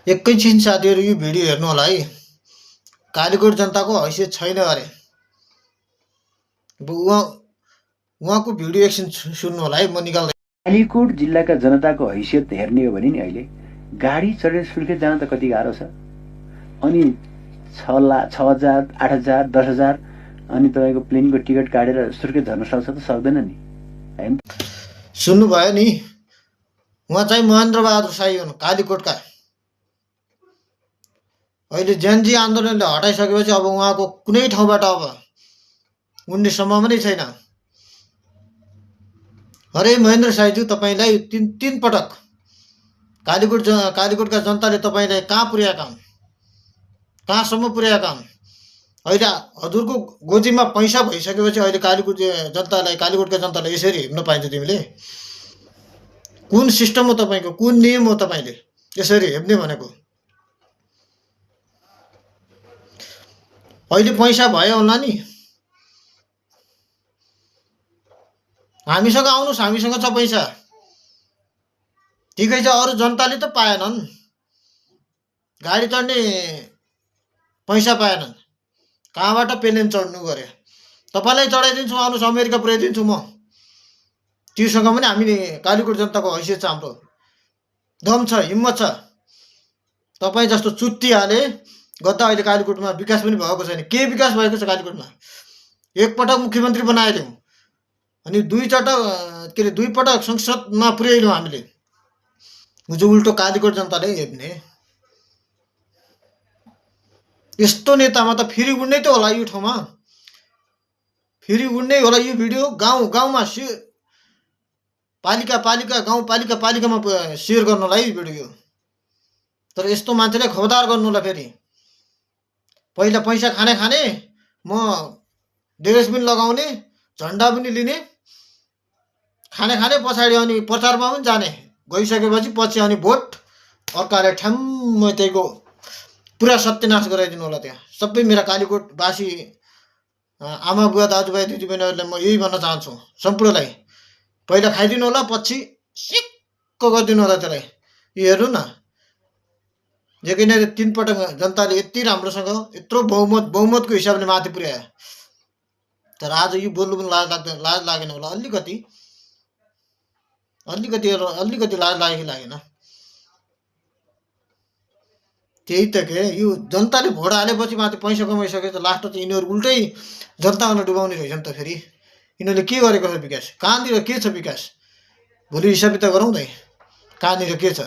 एकैछिन साथीहरू यो भिडियो हेर्नु होला है। कालीकोट जनताको हैसियत छैन अरे। अब उहाँको भिडियो एकछिन सुन्नु होला है, म निकाल्दै। कालीकोट जिल्लाका जनताको हैसियत हेर्ने हो भने नि अहिले गाडी चढेर सुर्खेत जान त कति गाह्रो छ। अनि 6,000, 8,000, 10,000 अनि तपाईँको प्लेनको टिकट काटेर सुर्खेत झर्न सक्छ त सक्दैन नि हैन। सुन्नुभयो नि, उहाँ चाहिँ महेन्द्र बहादुर साई हुन् कालीकोटका। अहिले जेनजी आन्दोलनले हटाइसकेपछि अब उहाँको कुनै ठाउँबाट अब उड्ने सम्भावना नै छैन। अरे महेन्द्र साईज्यू, तपाईँलाई तीन पटक कालीकोटका जनताले तपाईँलाई कहाँ पुर्याएका हुन्, कहाँसम्म पुर्याएका हुन्। अहिले हजुरको गोजीमा पैसा भइसकेपछि अहिले कालीकोटका जनतालाई यसरी हेर्न पाइन्छ। तिमीले कुन सिस्टम हो तपाईँको, कुन नियम हो तपाईँले यसरी हेर्ने भनेको। अहिले पैसा भयो होला नि, हामीसँग आउनुहोस्, हामीसँग छ पैसा, ठिकै छ। अरू जनताले त पाएनन्, गाडी चढ्ने पैसा पाएनन्, कहाँबाट प्लेन चढ्नु गरे। तपाईँलाई चढाइदिन्छु, आउनुहोस्, अमेरिका पुर्याइदिन्छु म। त्योसँग पनि हामी कालीकोट जनताको हैसियत छ, हाम्रो दम छ, हिम्मत छ। तपाईँ जस्तो चुत्तिहाले गद्दा अहिले कालीकोटमा विकास पनि भएको छैन। के विकास भएको छ कालीकोटमा? एकपटक मुख्यमन्त्री बनाइदिउँ अनि दुई पटक संसदमा पुर्याइदिउँ हामीले। जो उल्टो कालीकोट जनताले हेर्ने। यस्तो नेतामा त फेरि उड्नै त होला यो ठाउँमा, फेरि उड्नै होला। यो भिडियो गाउँमा पालिकामा सेयर गर्नुलाई यो भिडियो। तर यस्तो मान्छेलाई खबरदार गर्नुलाई। फेरि पहिला पैसा खाने, म ड्रेस पनि लगाउने, झन्डा पनि लिने, खाने पछाडि अनि प्रचारमा पनि जाने। गइसकेपछि पछि अनि भोट अर्काले ठ्याम्म त्यहीको पुरा सत्यनाश गराइदिनु होला। त्यहाँ सबै मेरा कालीकोटवासी आमा बुवा दाजुभाइ दिदीबहिनीहरूलाई म यही भन्न चाहन्छु, सम्पूर्णलाई पहिला खाइदिनु होला, पछि सिक्क गरिदिनु होला त्यसलाई। यो हेर्नु न, जे किन 3 पटक जनताले यति राम्रोसँग यत्रो बहुमतको हिसाबले माथि पुर्यायो। तर आज यो बोल्नु पनि लाज लागेन होला। अलिकति लाज लाग्यो कि लागेन? त्यही त के, यो जनताले भोट हालेपछि माथि पैसा कमाइसके त लास्ट त यिनीहरू उल्टै जनतालाई डुबाउने रहेछन् त। फेरि यिनीहरूले के गरेको छ विकास, कहाँनिर के छ विकास, भोलि हिसाब किताब गरौँ त कहाँनिर के छ।